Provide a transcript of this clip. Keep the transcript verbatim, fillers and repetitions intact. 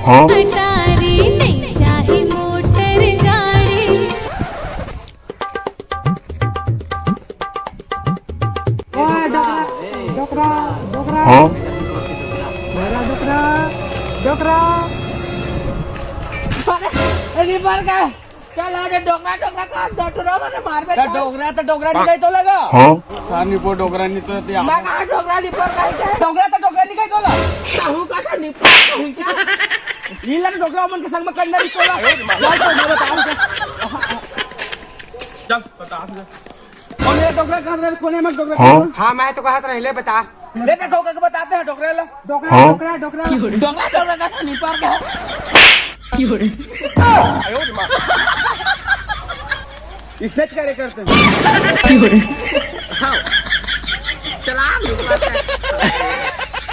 अटारी नइ चाही मोटर गाड़ी। ओए, डोकरा, डोकरा, डोकरा। हाँ? डोकरा, डोकरा। अरे, रिपर का, चल, आज डोकरा, डोकरा का, डोकरा मारे मारबे त तो। डोकरा त डोकरा निकल तो लगा। हाँ? सानी पो डोकरा नहीं तो ते मैं कहा डोकरा रिपर का है? डोकरा त डोकरा निकल तो लगा। कहूँ का था रिपर का है क्या? ये लग डोकरा मन के संग में करना रिश्ता ला। चल, तो मैं बताऊँ क्या? चल, बता दे। कोन हे डोकरा? कहाँ रहे? कोन हे मत डोकरा? हाँ? हाँ, मैं तो कहत रहे, ले बता। ले देखो, करके बताते हैं डोकरा ला। डोकरा, हाँ? डोकरा, डोकरा। डोकरा, डोकरा का था रिपर का है। स्नेच करे करते हैं। हाँ। चला, निकला।